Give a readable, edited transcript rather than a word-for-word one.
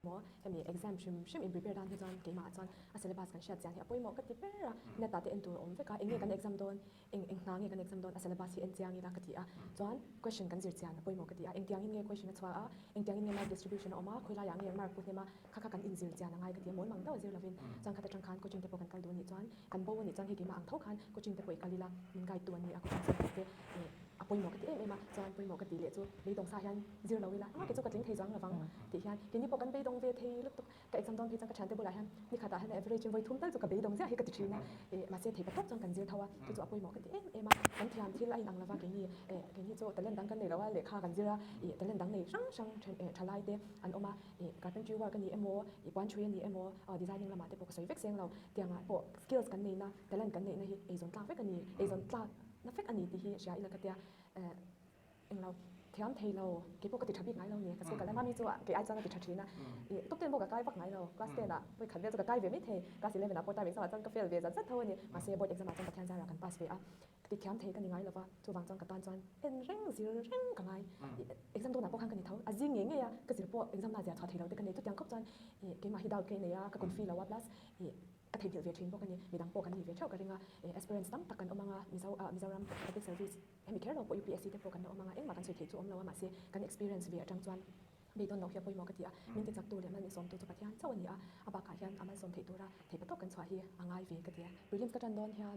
Maw hemi exam hrim hrim in prepare dan hi chuan keimah ah chuan a syllabus kan hriat chian hi a pawimawh ka ti ber a, net ah te en tur a awm vek a, eng nge kan exam dawn, eng eng hna nge kan exam dawn a syllabus hi en chiang ila ka ti a, chuan question kan zir chian a pawimawh ka ti a, engtiang in nge question a chhuah a, engtiang in nge mark distribution a awm a, khawilai ah nge mark pu hnem a, kha kha kan inzir chian a ngai ka ti a, mawl mang deuh a zir lovin chuan khata tang khan coaching te pawh kan kal duh a nih chuan kan bo a nih chuan hei keimah ang tho khan coaching te pawh i kal ila min guide tu an ni a, coaching center te A pawimawh ka ti em em a, chuan pawimawh ka tih leh chu beidawng sa hian zir lo ila, engah kei chu ka tling thei zuang lovang tih hian keini pawh kan beidawng ve thei lutuk. Ka exam dawn phei chuan ka thiante bulah hian ni khatah hian average in vawi thum tal chu ka beidawng ziah hi ka ti thin a, eh mahse thei pathawp chuan kan zir tho a, chu chu a pawimawh ka ti em em a. Kan thiam thil a inang lova keini eh keini chu talent dang kan nei lo a, lehkha kan zir a, ih talent dang nei hrang hrang then eh thalai te an awm a, ih carpentry work a ni emaw, ih puan thui a ni emaw, designing lamah te pawh ka sawi vek seng lo, tiangah pawh skills kan neihna talent kan neihna hi eizawn tlak vek a ni, eizawn tlak. Na fek a ni tih hi hria ila ka tia eh englo thiam thei lo kei pawh ka ti tha bik ngai lo ni ka school kal lai mami chu kei ai chuan a ti tha thin a ih top ten pawh ka kai vak ngai lo class ten ah vawi khat vel chu ka kai ve mai thei class 11 ah pawh term exam ah chuan ka fail ve zat zat tho a ni mahse board exam ah chuan Pathian zarah kan pass ve a ka ti thiam thei ka ni ngai lova chuvang chuan ka tan chuan en reng zir reng ka ngai ih exam dawnah pawh khan ka ni tho a zing ngei ngei a ka zir pawh exam na zia chhuah thei lo te ka nei chutiang khawp chuan ih keimah hi doubt ka inei a ka confi lo a plus ih Ka theihnghilh ve thin bawk a ni. Midang pawh kan nih ve theuh ka ring a, aspirants tam tak kan awm ang a, Mizo ah Mizoram Public Service hemi kher lo pawh UPSC te pawh kan la awm ang a, engmah kan sawi theih chu awm lo a, mahse kan experience ve atang chuan beidawn loh hi a pawimawh ka ti a, min ti chaktu leh malsawmtu chu Pathian chauh a ni a, a bakah hian a malsawm theih tura theih patawk kan chhuah hi a ngai ve ka ti a. Prelims ka tan dawn hian.